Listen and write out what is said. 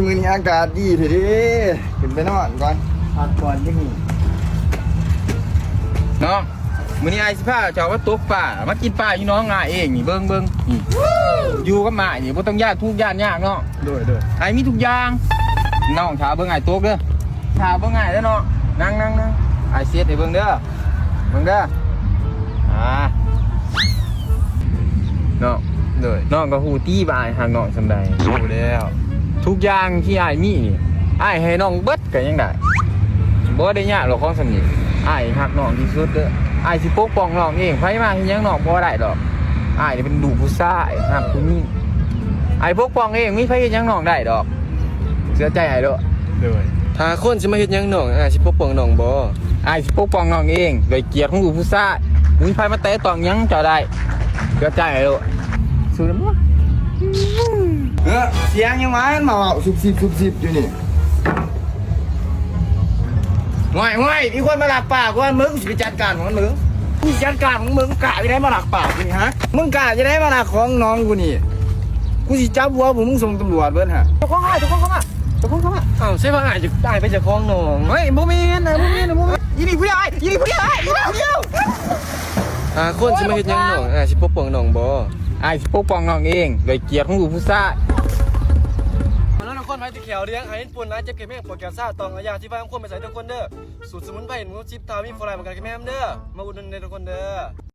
ມື້ນີ້ອາກາດດີແທ້ເດ້ ຂຶ້ນໄປນອນກ່ອນ ພັກຜ່ອນຢູ່ນີ້. ນ້ອງ ມື້ນີ້ອ້າຍຊິພາເຈົ້າມາຕົກປາ ມາກິນປາຢູ່ໜອງອ້າຍເອງນີ້ ເບິ່ງ ເບິ່ງ ນີ້ ຢູ່ກັບອ້າຍນີ້ ບໍ່ຕ້ອງຢ້ານທຸກຢ້ານຍາກນ້ອງ. ໂດຍ ໂດຍ ອ້າຍມີທຸກຢ່າງ. ນ້ອງຖ້າເບິ່ງອ້າຍຕົກເດີ ຖ້າເບິ່ງອ້າຍເດີນ້ອງ. ນັ່ງ ນັ່ງ ນັ່ງ ອ້າຍເຊັດໃຫ້ເບິ່ງເດີ ເບິ່ງເດີ. ອ່າ ນ້ອງ ໂດຍ ນ້ອງກໍຮູ້ຕິວ່າອ້າຍຮັກນ້ອງສ່ຳໃດ. ຮູ້ແລ້ວ ທຸກຢ່າງທີ່ອ້າຍມີນີ້ ອ້າຍໃຫ້ນ້ອງເບິດກໍຍັງໄດ້ ບໍ່ໄດ້ຍາກດອກ ຂອງສ່ຳນີ້. ອ້າຍຮັກນ້ອງທີ່ສຸດເດີ ອ້າຍຊິປົກປ້ອງນ້ອງເອງ. ໃຜມາເຮັດຫຍັງນ້ອງບໍ່ໄດ້ດອກ ອ້າຍນີ້ເປັນລູກຜູ້ຊາຍ ຮັກຜູ້ຍິງ. ອ້າຍປົກປ້ອງເອງ ມີໃຜເຮັດຫຍັງນ້ອງໄດ້ດອກ ເຊື່ອໃຈອ້າຍໂລດ. ໂດຍ ຖ້າຄົນຊິມາເຮັດຫຍັງນ້ອງ ອ້າຍຊິປົກປ້ອງນ້ອງບໍ່? ອ້າຍຊິປົກປ້ອງນ້ອງເອງ ດ້ວຍກຽດຂອງລູກຜູ້ຊາຍ. ບໍ່ມີໃຜມາແຕະຕ້ອງຫຍັງເຈົ້າໄດ້ ເຊື່ອໃຈອ້າຍໂລດ. ສູ້ນຳ ເອີ ສຽງຫຍັງຫວາ ມາເວົ້າຊຸບຊິບຊຸບຊິບຢູ່ນີ້. ຫ້ວຍ ຫ້ວຍ ມີຄົນມາລັກປາກວ່າ ມຶງຊິໄປຈັດການຂອງມັນ ມຶງ ມຶງຊິຈັດການຂອງມຶງ. ກ້າຈັ່ງໃດມາລັກປາກນີ້ ຮະ? ມຶງກ້າຈັ່ງໃດມາລັກຂອງນ້ອງກູນີ້? ກູຊິຈັບຫົວພວກມຶງສົ່ງຕຳຫຼວດເບິດ ຮະ. ເຈົ້າຂອງ ເຈົ້າຂອງເຂົ້າມາ ເຈົ້າຂອງເຂົ້າມາ. ອ້າວ ໃຊ່ວ່າອ້າຍຈະ ອ້າຍເປັນເຈົ້າຂອງນ້ອງ. ເຮີ້ຍ ບໍ່ແມ່ນນະ ບໍ່ແມ່ນນະ ບໍ່ແມ່ນ. ອີນີ້ຜູ້ດຽວ ອີນີ້ຜູ້ດຽວ ອີນີ້ຜູ້ດຽວ. ຖ້າຄົນຊິມາເຮັດຫຍັງນ້ອງ ອ້າຍຊິປົກປ້ອງນ້ອງບໍ່? ອ້າຍຊິປົກປ້ອງນ້ອງເອງ ດ້ວຍກຽດຂອງລູກຜູ້ຊາຍ. ເອົາເດີທຸກຄົນ ໃຜທີ່ແຂ້ວເຫຼືອງ ໄອ ເຫັນຝຸ່ນ ອາເຈັບ ເຈັບແຮງ ປວດແຂນຊາ ຕ້ອງເອົາຢາສີຟັນຄວາມໄປໃສ່ທຸກຄົນເດີ. ສູດສະໝຸນໄພ ເຫັນໝູຊິບ ຖ້າມີຜູ້ຮ້າຍ ມັນກໍແມ່ນເດີ. ມາອຸດໜູນແດ່ທຸກຄົນເດີ.